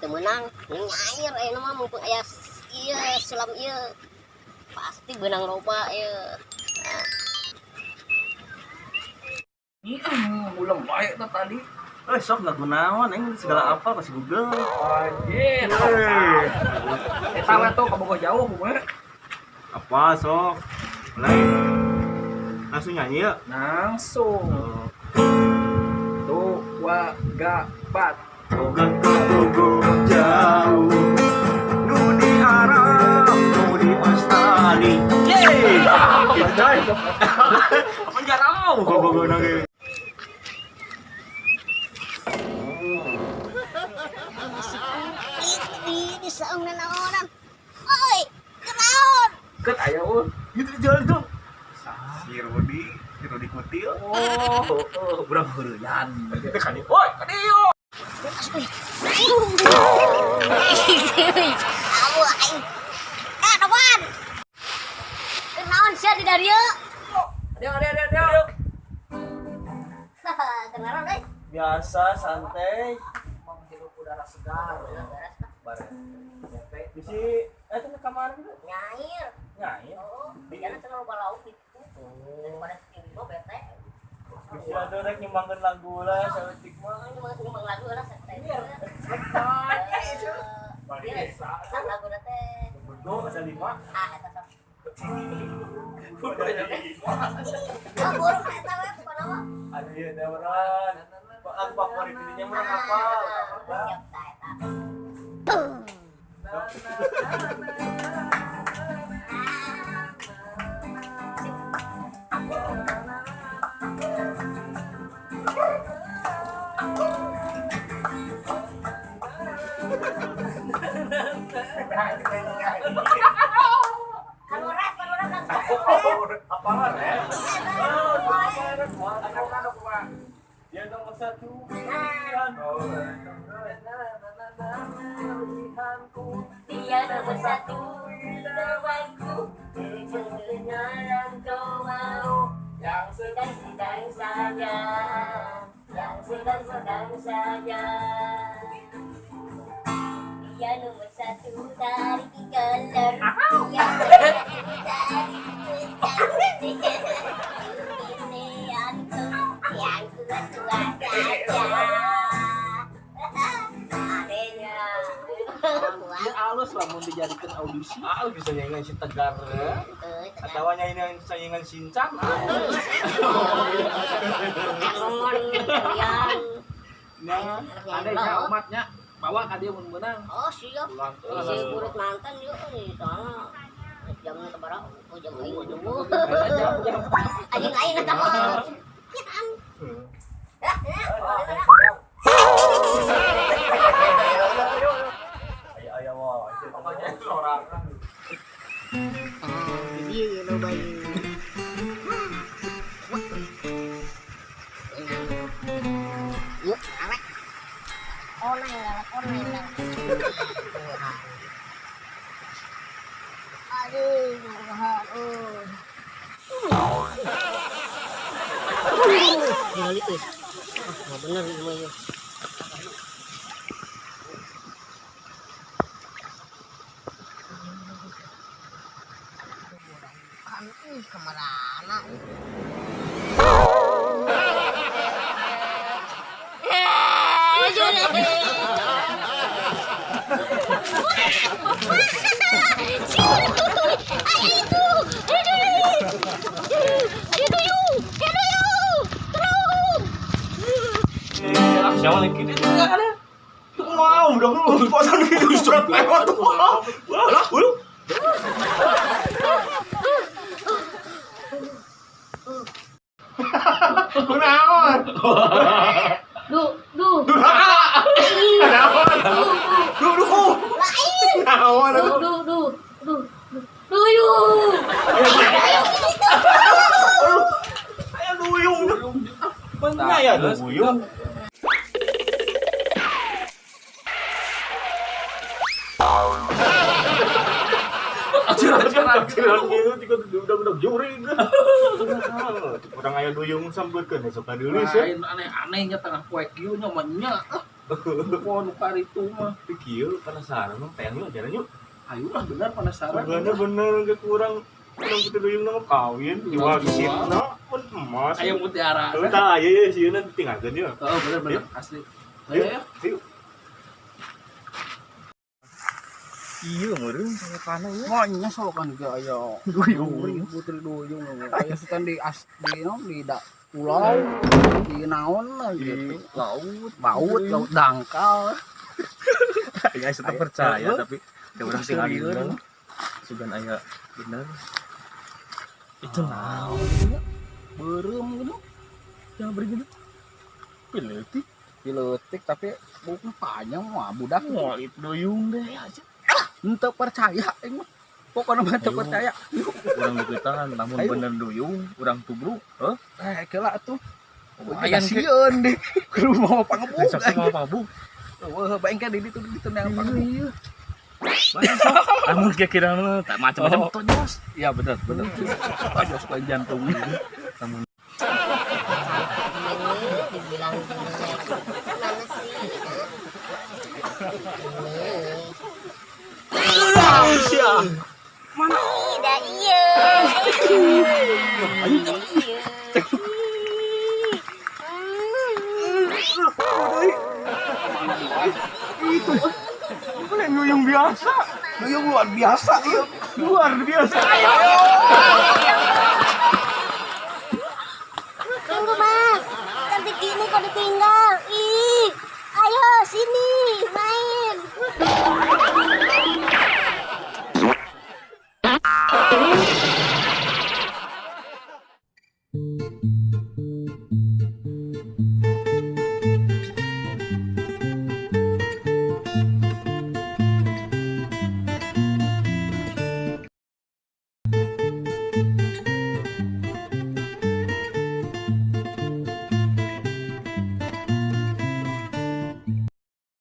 Teu meunang, nyair ayeuna mah mumpung aya ieu sulam ieu. Pasti beunang loba ieu. Nah, Ih, ulang baik tuh tadi. Eh, sok lagu naon aing segala apa pasti Google. Anjir. Eta we tuh kabogoh jauh kumaha. Apa sok? Mulai. Langsung nyanyi ya. Langsung. Tuh, wa, ga, bat. Boga kabogoh jauh. Nu di Arab, nu di Australia. Yeay. Gitu. Apa jarau kabogoh ge. Si komplit di saung nanaonan. Oi, kenaon? Ket aya euy. Gitu jalan tuh. Si Rodi kutil. Oh, oh, urang heureuyan. Woi, ka dieu. Awu aing. Eh, Novan. Kenaon sia di dieu? Adio, adio, adio, adio. Kenaon euy? Biasa santai. Menghirup udara segar ya. Bareng. Bisi eh itu kamar gitu. Nyair. Nyair. Oh, jangan cenah loba lauk gitu. Daripada tiba bete. Bisi ada rek nyumbangkeun lagu lah saeutik mah. Nyumbang lagu lah santai. Iya, Iya, lagu teh. Bego asa lima. Ah, eta sok. Ah, burung eta we pokona mah. Ada ya dawaran. Aku favorit ininya mah hafal. Siap tah eta. Anu rap, anu rap langsung. Apaan ya? Dia nomor satu. Dia nomor satu temanku, kedengaran kau mau Yang sedang-sedang saja, yang sedang-sedang saja. Dia nomor satu tarik kelar, dia nomor satu tarik kelar. Ini yang kuat-kuat saja. Adanya. Ini halus lah mun dijadikan audisi. Ah, lu bisa nyanyiin si Tegar ya. Atau nyanyiin saingan Shinchan. Nah, Ada nya umatnya bawa ka dieu mun meunang. Oh siap. Ulang. Si buruk mantan yuk nih soalnya jam sabaraha? Oh jam aing mah jauh. Anjing aing eta mah. Kitan. Aya aya wah, pokoknya sorangan. Ah, jadi lo bayi. Yuk, arek. Oneng galak, oneng galak. Aduh, Tuhan, oh. Tinggal itu. Ah, nggak bener ini mah ya. Kan ih kamarana ih. Ayo itu. Ayo duyung, ayo duyung, tolong. Siapa lagi itu enggak ada. Itu mau udah lu kosan gitu surat lewat tuh. Wah, lu. Kunaon? Duh, duh. Kunaon? Duh, duh. Lain. Kunaon? Duh, duh, duh, duh, duh, duyung. Ayo duyung. Mana ya duyung? Ajaran gitu tiga udah juring. Urang aya duyung sambeutkeun sok kadeuleuh ya. Lain aneh-anehnya tengah poe kieu nya mah nya. Poho nu karitu mah. Tapi kieu penasaran mah pengen yuk jalan yuk. Ayo lah bener penasaran. Bener bener ge kurang urang putri duyung mah kawin jual gisitna pun emas. Aya mutiara. Tah tah aya ye sieun tinggalkeun yeuh. Oh, bener bener asli. Ayo ya. Yuk. Iya meureun solokanna ieu. Wah, nya solokan ge aya. Duyung. Putri duyung. Aya sultan di as di naon di da pulau di naon lah gitu. Laut, Baut, laut dangkal. Ya tetap percaya tapi ya urang sing ayeuna. Sugan aya bener. Itu naon? Beureum gitu. Jangan begitu. Pileutik. Dileutik tapi bukan panjang mah budak. Wah, itu duyung deh aja. Henteu percaya aing mah. Pokokna mah teu Ayo. percaya. Urang dikuitahan lamun Ayo. bener duyung, urang tubruk, heuh. Eh, kela atuh. Lumayan ke. Sieun deh. Kudu mau pangebuk. Sok mau pabuk. Wah, baeng kan di ditu di ditu yang pangebuk. Iya. Lamun kira-kira mah tak macam-macam Oh. tojos. Iya bener bener. Tojos lain jantung. Lamun Ini dibilang jelek. Mana sih? Ini. Tidak iya. Iya. itu yang duyung biasa. Duyung luar biasa ieu. Luar biasa. Tunggu mas, cantik gini kok ditinggal. Ih, ayo sini main.